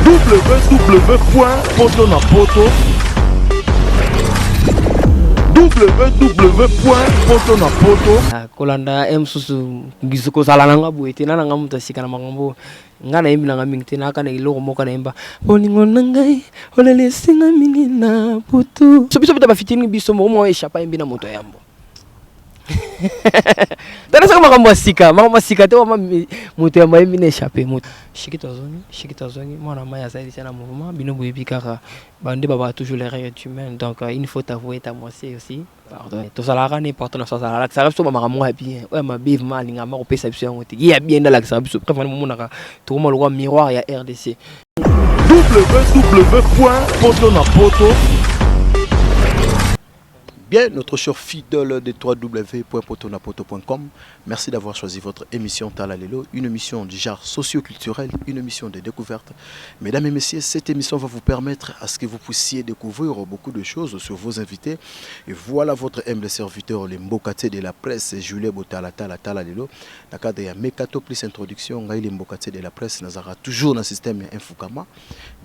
Www poto na poto, www poto na poto. Ah, kolanda e mosusu ngizu kozala na nga boye te, na nga moto asika na makambo nga nayembi na nga mingi te. Nayaka na eloko moko nayemba: bolingo na ngai olelesinga mingi na butu. So biso bita bafitini biso moko moko échappe, ayembi na moto ya yambo. Tala saka makambo ya sika, makambo ya sika te. Wama moto ya mayembi na échappe moto. Shikito azongi, Shikito azongi, mwana mai azalisi na mouvement. Bino boyebi kaka bande babaka toujours les règles humaines, donc une faute avouée à moitié aussi pardon. Tozalaka ne partout na so azala, alakisaka biso bamakambo ya bien. Oyo ya mabe vraiment alingaka ma kopesa biso yango te. Ye ya bien nde alakisaka biso. Bref, wana momonaka tokoma lokwa miroir ya RDC. Www poto na poto. Bien, notre cher fidèle de www.potonapoto.com, merci d'avoir choisi votre émission Talalelo, une émission du genre socio-culturel, une émission de découverte. Mesdames et messieurs, cette émission va vous permettre à ce que vous puissiez découvrir beaucoup de choses sur vos invités. Et voilà votre humble serviteur, le Mbokate de la presse, Julien Botala Tala Talalelo. Dans le cadre de Mekato plus introduction, le Mbokate de la presse, nous toujours dans le système Infukama,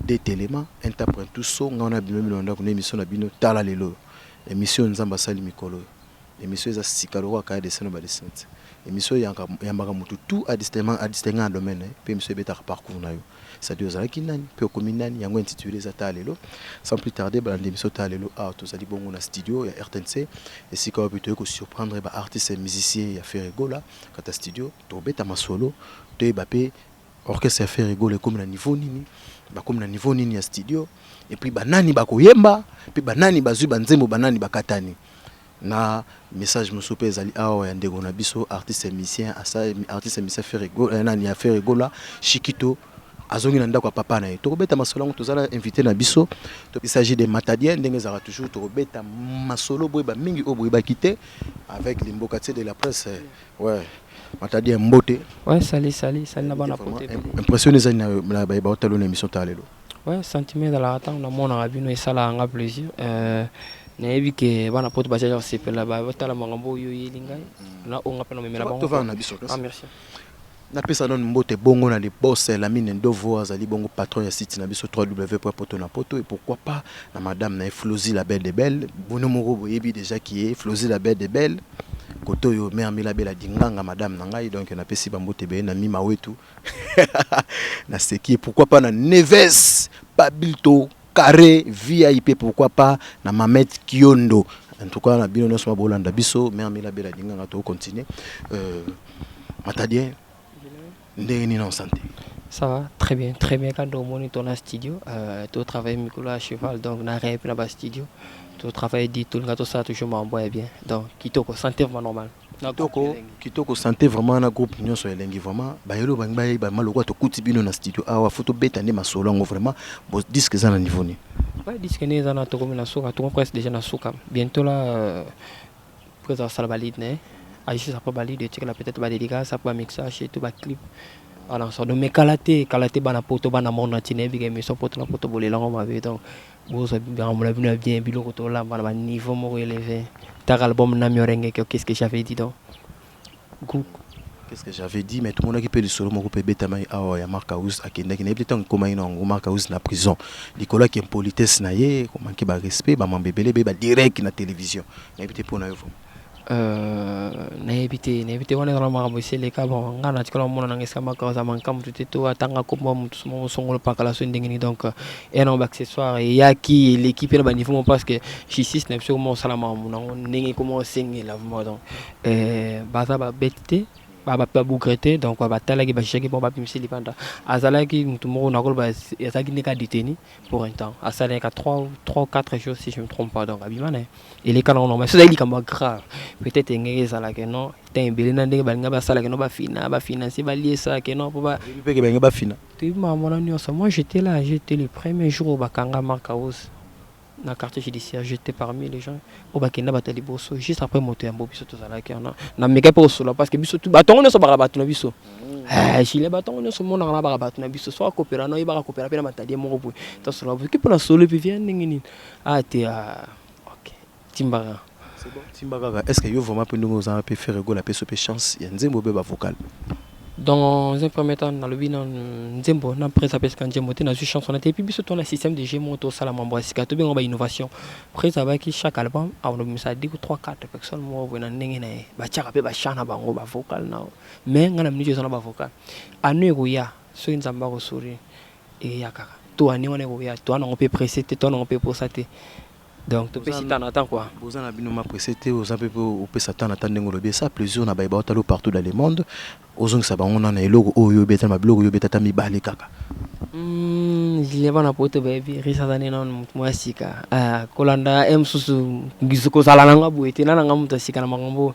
des téléments, interprète tout ça, on a bien une émission Talalelo. Émission Nzambe asali mikolo, émission eza sika lokola kaya dessin ba dessin te. Émission yambaka motu tout adistingue na domaine, mpe émission ebetaka parcours na yo, c'est-à-dire ozalaki nani mpe okomi nani. Yango intitulé eza Tala Lelo. Sans plus tarder, balanda émission Tala Lelo. Awa tozali bongo na studio ya RTNC, esika wapi toyei kosurprendre baartiste musicien ya Ferre Gola kata studio. Tobeta masolo, toyeba mpe orchestre ya Ferre Gola ekomi na niveau nini, bakomi na niveau nini ya studio, et puis banani bakoyemba, mpe banani bazwi banzembo, banani bakatani. Na message mosusu mpe ezali awa ya ndeko na biso artiste musicien, artiste musicien Ferre Gola, nani ya Ferre Gola, Shikito azongi na ndako ya papa na ye. Tokobeta masolo yango. Tozala invité na biso, il s'agit de Matadien. Ndenge ezalaka toujours, tokobeta masolo boyeba mingi oyo boyebaki te avec limboka de la presse. Ouais, Matadien, mbote. Ouais, sali sali sali na bana poto. Impression ezali na bayeba otalo na émission Tala Lelo? Ouais, sentiment ezalaka ntango namonaka bino, esalaka nga plaisir. Nayebi ke bana poto baza kosepela, batala makambo oyo oyeli ngai na onga mpe namemela bango. Tovanda na biso. Ah, merci. Napesa nano mbote bongo na lebos Lamine Ndovo, azali bongo patron ya site na biso www poto na poto, et pourquoi pas na madame na ye Flosi la belle de belle. Bono moko boyebi déjà qui est Flosi la belle de belle. Kote oyo mare Milabela Dinganga, madame na ngai, donc napesi bambote ebele na mima wetu naseki. Pourquoi pas na Neves Pabilto Carré VIP, pourquoi pas na Mamet Kiondo. En tout cas, na bino nyonso mabolanda biso, mare Milabela Dinganga. Tokocontinue. Matadien, ndenge nini en santé? Ça va très bien, très bien. Quand on est dans studio, tu travailles mikolo à cheval, donc na rêve na ba studio, tu travailles dit tout le gars, ça toujours m'envoie bien. Donc kitoko, santé vraiment normal. Kitoko, kitoko, santé vraiment na groupe nyonso elengi vraiment. Bayelo bangi bayeba malokwa, tokuti bino na studio awa, fo tobeta nde masolo yango vraiment. Bo disque eza na niveau nini? Ouais, disque né eza na tokomi na suka, tokomi presque déjà na suka. Bientôt là, présent sala balide né. Agis après balide, tu la peut-être ba dédicace, après mixage et tout ba clip. Alors ça mais kala te, kala te, bana poto, bana monde entier nayebi ke émission Poto na Poto bolelango mabe. Donc bozwa makambo na bino ya bien, biloko tolamba na baniveau moko élevé. Taka album Nami Orengeke, qu'est-ce que j'avais dit? Donc groupe. Qu'est-ce que j'avais dit? Mais tomonaki mpe lisolo moko mpe ebetamaki awa ya Mark House akendaki, nayebi te ntango ekomaki na yango. Mark House na prison likolo yaki impolitesse na ye, komanke barespect, bamambo ebele ebele badirect na télévision. Nayebi te mpo na yo vraiment. Nayebi te, nayebi te. Wana ezala makambo esi eleka. Bon, ngai na tikala omona nanga esika maka aza manka motu te, to atanga kombo motu moko songolo pakala so ndenge nini. Donc eya nango baaccessoire eyaki eleki mpe na baniveau moko, parce que justice na biso koma osala makambo nango ndenge ekoma osengela vraiment. Donc baza babete te, babougre te. Donc batalaki, bajugaki, bon, babimisi libanda. Azalaki motu moko, nakoloba azalaki ndenge adétenu pour un temps, asalaka 3 3 ou 4 jours si je me trompe pas. Donc abima na ye, eleka nango normal. So ezali likambo ya grave, peut-être engenge ezalaka non temps ebele na ndenge balinga basalaka no bafina bafinancie baliesaka non mpo peke balinga bafina. Toyebi makambo wana nyonso. Moi, j'étais là, j'étais le premier jour oyo bakanga Mark House na quartier judiciaire. J'étais parmi les gens oyo bakenda bato ya liboso, juste après moto yambo. Biso tozalaki wana na meka mpe kosola, parce que biso bato yango nyonso baka bato na biso. Gile, bato yango nyonso monaka na baka bato na biso. So akopera na oyebaka kopera mpe na matadie moko boye, tosola boye mpo na solo epi via ndenge nini a te. Ok, timbaka. Timba kaka. Est ce que yo vraiment mpe ndenge ozala mpe Ferre Gola apeso mpe chance ya nzembo mpe bavocal? Dans un premier temps, nalobi na nzembo na presse apesaka nzembo te, nazwi chance wana te. Et puis biso tona système de jeu moko, tosala mambo ya sika, tobenga bainnovation. Presse abaki chaque album akolobimisa 2, 3, 4 personnes moko boye na ndenge na ye, batiaka mpe bachant na bango, bavocal na. Mais ngai na minute eza na bavocal anu ekoya. Soki Nzambe akosourire, eya kaka to ane wana ekoya. Toa nango mpe pressé te, toa nango mpe posa te, donc topesi temps na temps quoi. Boza na bino ma pressé te, oza mpe opesa temps na temps. Ndenge olobi, esa plaisir na bayeba otalo partout dans le monde, ozongisa bango nana eloko oyo obeta na babiloko oyo obeta ata mibale kaka. Julien, bana poto bayebi Risa aza nde nano motu moko ya sika. Kolanda ye mosusu kozala nanga boye te, na nanga moto ya sika na makambo.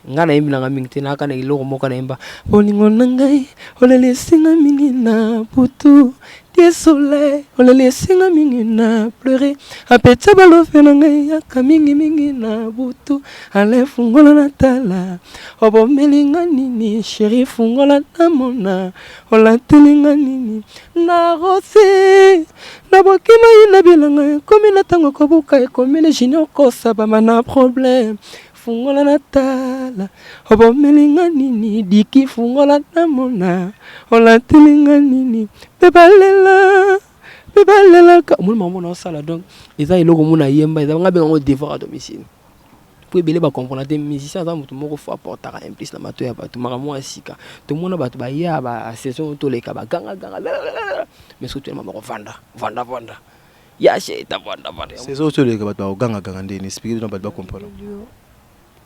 Ngai nayembi nanga mingi te, nayaka na eloko moko nayemba: bolingo na ngai oleli esinga mingi na butu die soleil, oleli esinga mingi na pleurer, apetya balofe na ngai yaka mingimingi na butu. Ale fungola natala obomelinga nini, chéri, fungola namona olatelinga nini na rosi naboki mai na bilanga ekomi na ntango kobuka ekomi na junior kosabama na problème. Fungola natala obomelinga nini, diki, fungola namona olatelinga nini mpe balela mpe balelaka. Omoni makambo na osala, donc eza eloko mona yemba, eza nga bengango devoir à domicile, po ebele bacomprendre te. Musicien aza motu moko fo aportaka un plus na mato ya bato, makambo ya sika. Tomona bato baya basaison toleka, bagangaganga, mais soki toyema bakovanda vanda vanda ya sheta vanda vanda. Saison toleka, bato bakogangaganga ndeni? Explique bino, bato bacomprendre.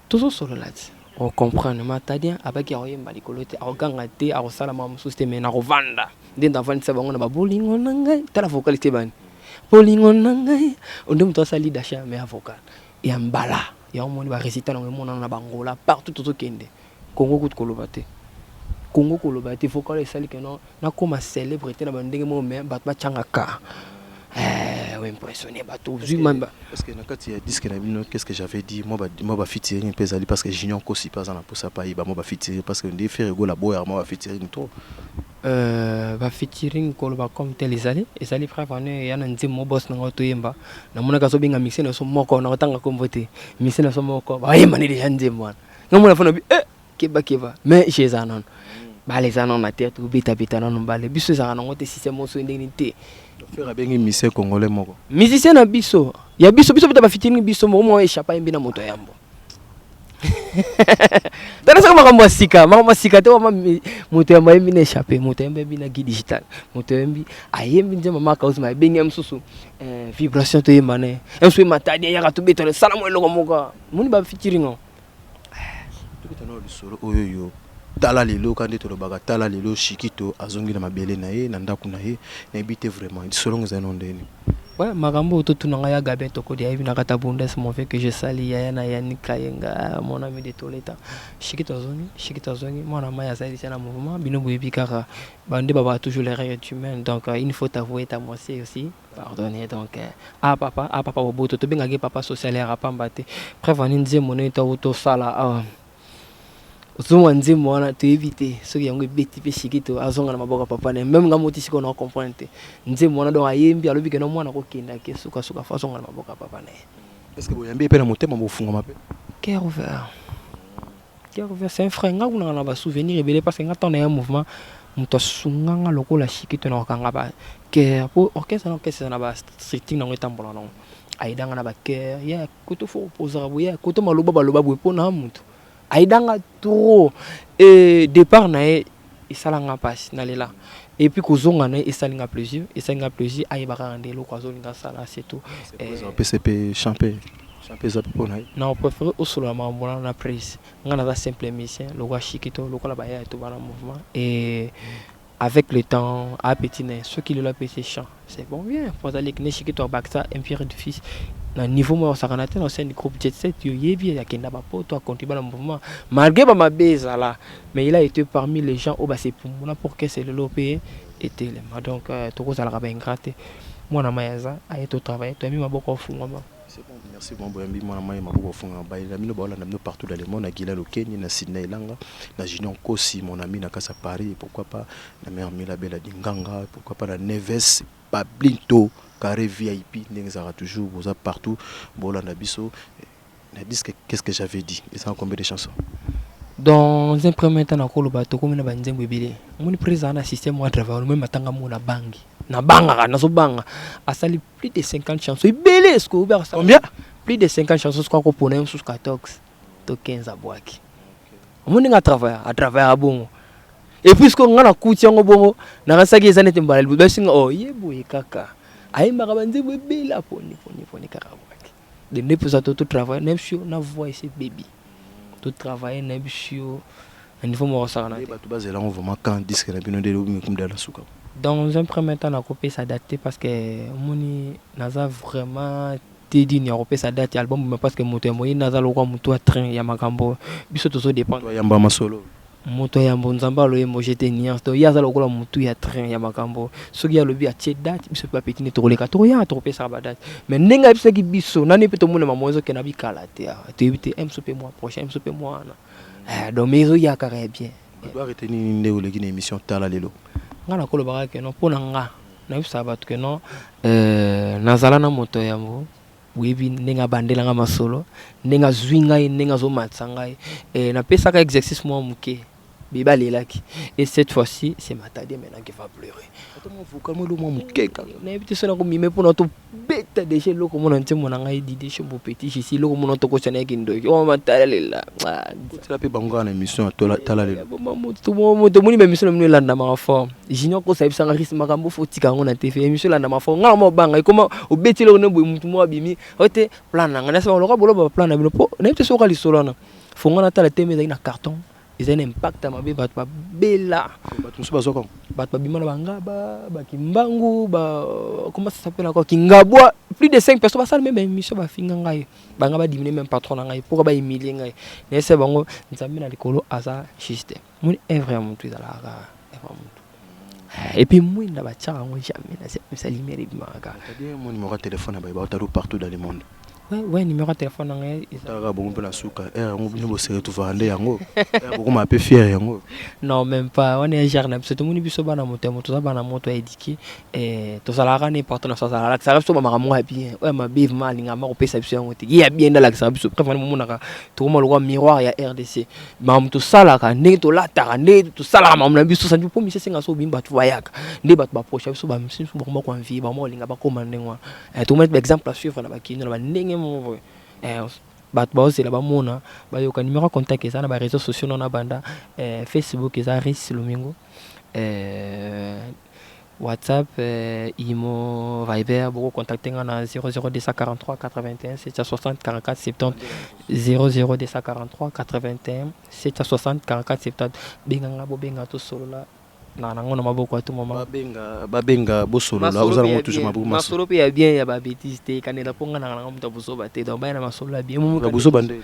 Tozosolola ti ocomprendre. Matadien abaki akoyemba likolo te, akoganga te, akosala makambo mosusu te, mais nakovanda nde navandisa bango na babolingo na ngai. Tala vocal te, bani bolingo na ngai onde moto asala leadership, mais avocal ya mbala yango moni barésultat nango emonana na bangola partout tozokende. Kongo kutu koloba te, Kongo koloba te. Vocal esali keno nakóma célèbre te na bandenge moko, mais bato batianga ka oimpressionne bato ozwi mamba. Parce que na kati ya disque na bino, qu'est ce que j'avais dit, moi bafeaturing mpe ezali, parce que Junior Kosi mpe aza na mposa pa ayeba mwa bafeaturing, parce que nde Ferre Gola boyaka mwa bafeaturing trop. Bafeaturing koloba comme tel ezali frère wane ya na nzembo bos nango toyemba. Namonaki azobenga mise na biso moko, na kotanga kombo te, mise na biso moko bayemba nde deja nzembo wana. Nga mona fana bi keba keba, mais je eza nano bale, eza nano na te, tobetabeta nano bale. Biso ezalaka nango te, système moso ndenge nini te. Ferre abengi musicien congolais moko. Musicien na biso ya biso, biso beta bafeaturing biso moko moko échappe, ayembi na moto ya yambo. Tala saka makambo ya sika, makambo ya sika te. Wama moto yambo ayembi na échappe, moto ayembi ayembi na Guy Digital, moto ayembi ayembi nzembo maka ozima, abengi ya mosusu vibration toyemba na ye mosusu ematadi ayaka tobetana sala mo eloko moko moni bafeaturing o. Tobeta nao lisolo oyo yo tala lelo ka nde tolobaka. Tala lelo Shikito azongi na mabele na ye, na ndako na ye. Nayebi te vraiment lisolo ngo ezali no ndeni. Ouais, makambo oyo totuna ngai ya Gabin Tokodi, ayebi na kati ya Bundes, mon vieux que je sali, yaya na Yannick Kayenga, mon ami de tous les temps. Shikito azongi, Shikito azongi, mwana mai azali tia na mouvement. Bino boyebi kaka bande babaka toujours l'erreur est humaine, donc une faute avouée est à moitié aussi pardonner. Donc ah papa, ah papa boboto, tobengaki papa social ya pamba te. Preuve ani nzembo ndenge to tosala awa, ozomwa nzembo wana, toyebi te soki yango ebeti mpe Shikito azonga na maboko ya papa na ye. Même nga moti sikoyo na comprendre te nzembo wana. Donc ayembi, alobi keno mwana kokendaki sukasuka fo azonga na maboko ya papa na ye. Est ce que boyambi mpe na motema bofungama mpe? Cœur ouvert, cœur ouvert. C'est un frère. Nga kunaka na basouvenir ebele, parce que nga ntango na ya mouvement, moto asunganga lokola Shikito na kokanga bachœur, po orchestre na orchestre eza na bastructure nango, etambola nango. Ayedanga na bachœur ya koto fo opozaka boye ya koto maloba baloba boye mpo na moto ayedanga trop. E départ na ye esalanga mpasi, nalela. Et puis kozonga na ye esalinga plaisir, esalinga plaisir. Ayeba kaka nde eloko azolinga asala, c'est tout. Opesa mpe champe champe eza mpe mpona ye. Na préféré osolola makambo wana na prise. Nga naza simple musicien lokola Shikito, lokola baya to bana mouvement. Et avec le temps apeti na ye, soki lelo apesi chant, c'est bon, bien po azali ne Shikito abakisa empire du fils na niveau moko osakana te na sein du groupe Jet Set. Yo yebi akenda bapoto, acontribue na mouvement malgré bamabe ezala, mais il a été parmi les gens oyo basepumbuna pour que lelo mpe etelema. Donc tokozalaka baingrat te. Mwana mai aza aye, totravaille, toyambi maboko ofungwama. C'est bon, merci. Bon, boyambi mwana mai maboko ofunga. Bayela bino baolanda bino partout dans le monde, na Gila Lokeni, na Sydney Elanga, na Junior Kosi, mon ami na kasa Paris, et pourquoi pas na mère Mila Bela Dinganga, pourquoi pas na Neves Pablinto Carré VIP, ndenge ezalaka toujours, boza partout bolanda biso. Na disque qu'est-ce que j'avais dit, eza combien de chansons? Dans un premier temps, nakoloba tokomi na banzembo ebele. Omoni, président na système wa travail même, atanga mo na bangi, nabangaka, nazobanga. Asali plus de 50 chansons ebele. Ce que Combien? Plus de 50 chansons. Soki akopona ye mosusu 14 to 15, abwaki. Omoni ndenge atravailla, atravaillaka bongo. Et puis sikoyo nga nakuti yango bongo, nakasaki eza neti mbala liboso basinga o ye boye kaka, ayembaka banzembo ebele, aponi poni poni kaka, abwaki. De nde mpenza to totravaille na biso na voix ese bebi, totravaille na biso na niveau moko osakana te. Bato bazela yango vraiment quand, disque na bino nde mikumdala suka? Dans un premier temps, nakopesa date te, parce que omoni, naza vraiment te dini ya kopesa date ya album, parce que moto ya moyini aza lokwa moto ya train ya makambo. Biso tozodépendre. Yamba masolo. Moto ya yambo, Nzambe aloyembo jete nuance. Donc ye aza lokola motu ya train ya makambo. Soki alobi atie date, biso mpe bapeti nde tokoleka, tokoyaka, tokopesaka badate. Mais ndenge ayebisaki biso nani mpe tomona mamo ezokenda bikala te awa, toyebi te, moso mpe mois prochain, moso mpe mwa wana. Donc mais ezoya kaka ya bien. Bato arrête nini nde oleki na émission Tala Lelo? Nga nakolobaka ke non, mpo na nga nayebisaka bato ke non, nazala na moto yambo, boyebi ndenge abandelanga masolo, ndenge azwi ngai, ndenge azomatisa ngai. Napesaka exercice mwa moke, bebe alelaki, et cette fois-ci c'est Matadi maintenant qui va pleurer. Mwa moke kaka. Nayebi te so nakomime mpona tobeta déjà eloko mona nzembo na ngai Dide Shombo Petit Jisi, eloko mona tokosana yaki ndoki o matalela. Kotela mpe bango kaka na émission ya Tala Lelo. Tomoni baémission na bino elandamaka fort. Junior kosa yebisanga ris makambo, fo tika yango na TV, émission elandamaka fort. Nga na mwa obanga ekoma obeti eloko ne boye, mutu moko abimi oyo te, plan na ngai nasema loka boloba plan na bino, mpo nayebi te soka lisolo wana fonga natala te. Ezali na carton, ezali na impact ya mabe, bato babela. Bato mosusu bazwaka. Bato babima na bangaba, bakimbangu ba, comment ça s'appelle encore, Kingabwa, plus de 5 personnes basala même émission, bafinga ngai, banga badimine même patron na ngai pourquoi bahumilie ngai. Nayese bango, Nzambe na likolo aza juste. Moni œuvre ya motu ezalaka œuvre ya motu, et puis mwinda batiaka yango jamais na lumière, ebimaka kaka. Mon numéro ya téléphone na baye baotalo partout dans le monde. Ouais, numéro ya téléphone na ngai. Talaka bongo mpe na suka ere yango, bino bose retrouvaka nde yango, bokoma mpe fier yango. Non, même pas. Wana ya genre na biso, tomoni biso bana moto ya moto, toza bana moto ya éduqué. Tozalaka na important na biso, azala alakisaka biso bamakambo ya bien. Oyo ya mabe vraiment alingaka ma kopesa biso yango te. Ye ya bien nde alakisaka biso. Bref, wana momonaka tokoma lokwa miroir ya RDC. Makambo tosalaka, ndenge tolataka, ndenge tosalaka makambo na biso santi, mpo misi esenga so obimi, bato bayaka nde bato baproche biso, bamisusu bakoma koenvie, bakoma kolinga bakoma ndenge wana. Tokoma baexemple à suivre na bakino na bandenge moko boye. Bato baozela, bamona, bayoka. Numéro ya contact eza na baréseaux sociaux nona banda Facebook eza Ris Lomingo, WhatsApp, Imo, Viber, bokocontacte nga na 00243 81 760 44 70, 00243 81 760 44 70. Benganga, bobenga, tosolola na nango na maboko ya tout moment. Babenga, babenga, bosolola, oza nango toujours maboko. Masolo mpe ya bien, ya babêtises te. Ekanela mpo nga nanga nanga moto ya bozoba te. Donc baya na masolo ya bien. Bozoba nde?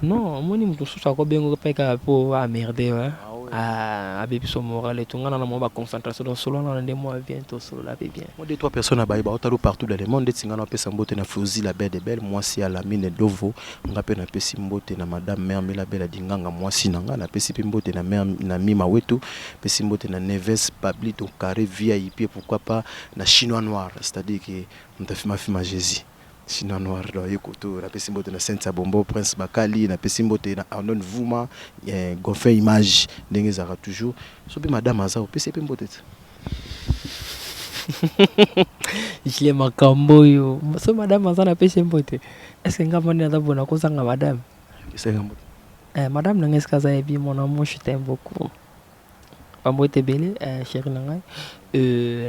Non, omoni, moto mosusu akobenga mpe kaka mpo amerde, abebi so moral eto. Nga nana mwa baconcentration, donc solo wana nde mwa bien, tosolola mpe bien. Moi, deux trois personnes na baye baotalo partout dans le monde. Ndeti nga na apesa mbote na Fozi la belle de belle, mwasi ya Lamine Dovo. Nga mpe napesi mbote na madame mère Mila Bela Dinganga, mwasi na nga. Napesi mpe mbote na mère na Mima Wetu, pesi mbote na Neves Pablito Carré VIP, et pourquoi pas na Chinois noir, c'est-à-dire que moto afima Jésus Chinois noir. Donc ye koto napesi mbote na Sainte Bombo Prince Bakali, napesi mbote na Arnon Vuma, Goffin Image, ndenge ezalaka toujours. So mpe madame aza, opesi mpe mbote te. Jile makambo oyo so madame aza, napesi mbote. Est ce que nga moni naza bona kozanga madame? Esenga mbote. Madame na ngai esika aza, yebi, mon amour, je t'aime beaucoup, bambote ebele, chéri na ngai.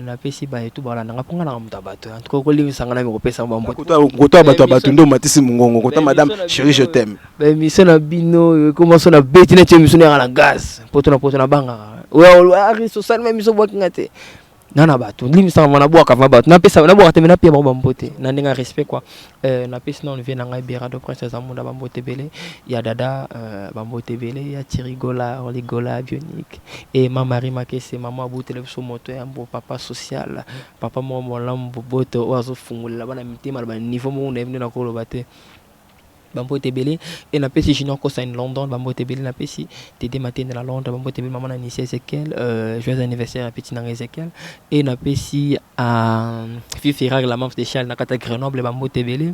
Napesi bayetu balanda nga, mpo nga nanga moto ya bato. En tout cas okolimisa nga na mikopesa bambote. Koto ya bato ya bato nde omatisi mongongo kota. Madame chéri, je t'aime. Baémission na bino ekoma so na beti neti émission yaka na gaz poto na poto, nabangaka aris osalima émission, bwakinga te nga na bato, limisaka ma nabwaka va bato, napesa nabwaka te, me napia bango bambote na ndenge ya respect quoi. Napesi nano vie na ngai Berado Prince Azamunda, bambote ebele ya dada, bambote ebele ya Tirigola Oligola Bionique e ma Marie Makese, mama abutela biso moto yambo, papa social, papa moko molamu, boboto oyo azofungolela bana mitema na baniveau moko nayebi nde nakoloba te. Bambote ebele e napesi Junior Kosa in London, bambote ebele. Napesi Tede Matende na Londres, bambote ebele. Mama na Nisia Ezekiel, joyeux anniversaire ya petit nanga Ezekiel. E napesi Fifi Rag, la membre de Charles na kati ya Grenoble, bambote ebele.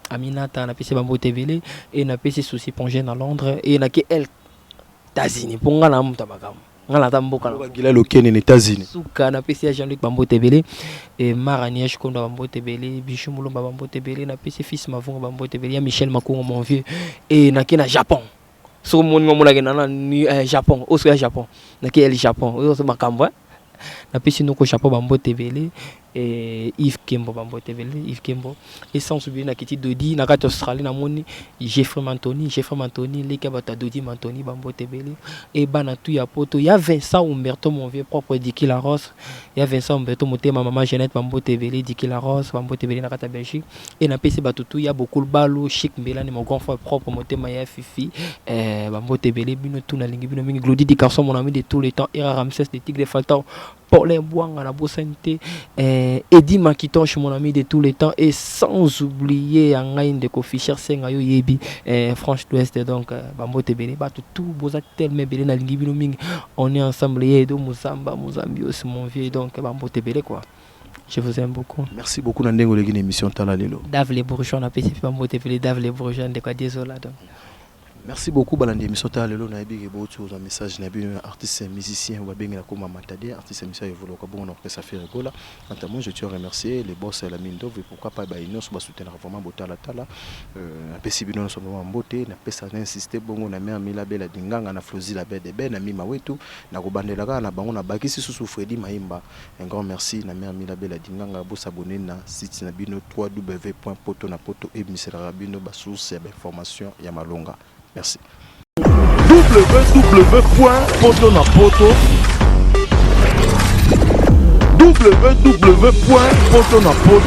Aminata, napesi bambote ebele. E napesi Souci Ponge na Londres e nake el États-Unis, mpo nga na moto ya makambo, nga naza mboka na Gila Lokene na États-Unis. Suka, napesi ya Jean-Luc bambote ebele, e Mara Niège Kondo bambote ebele, Bijou Mulumba bambote ebele, napesi Fils Mavungo bambote ebele, ya Michel Makungo, mon vieux. E nake na Japon, soki omoni nga, omonake nana Japon oyo, soki ya Japon, nake El Japon oyo, so makambo, napesi noko Japon bambote ebele, e Yves Kembo bambote ebele, Yves Kembo. E sans oublier, nakiti Dodi na kati Australie, namoni Jeffrey Mantoni, Jeffrey Mantoni, leki ya bato ya Dodi Mantoni, bambote ebele. E bana tu ya poto, ya Vincent Umberto, mon vieux propre, Diki La Rose, ya Vincent Umberto, motema mama Jeannette, bambote ebele, Diki La Rose, bambote ebele na kati ya Belgique. E napesi bato tu ya Bokul Balu, Chic Mbelani, mon grand frère propre, motema ya Fifi, bambote ebele bino tu, nalingi bino mingi. Glodi Di Garçon, mon ami de tous les temps, Era Ramsès de Tigre Faltan, Paulin Bouanga, na bosani te, Eddie Makitonche, mon ami de tous les temps, et sans oublier ya ngai ndeko Fischer Senga, yo yebi, Franche l'Ouest. Donc bambote ebele, bato tout boza tellement ebele, nalingi bino mingi, on est ensemble. Ye Edo Mozamba Mozambi aussi, mon vieux, donc bambote ebele quoi, je vous aime beaucoup. Merci beaucoup na ndenge oleki na émission Tala Lelo. Dave les Bourgeois, napesi mpe bambote ebele, Dave les Bourgeois, ndeko ya Diezola donc. Merci beaucoup balandi émission Tala Lelo. Nayebi ke bouti kozwa message na bino, artiste musicien babengela koma Matadi, artiste musicien evoluka bongo na orchestre Ferre Gola. Quant à moi, je tiens à remercier les boss ya la Mindove et pourquoi pas baye nyonso basoutenaka vraiment botalatala. Napesi bino nyonso vraiment mbote. Napesa na insiste bongo na mare Mila Bela Dinganga, na Flozi la Belle de Be, na Mima Wetu, na kobandela kaka na bango, na bakisi susu Fredi Maimba. Un grand merci na mare Mila Bela Dinganga. Bosabone na site na bino www.poto na poto, ebimiselaka bino basource ya bainformation ya malonga. Merci. www.poto na poto, www.poto na poto.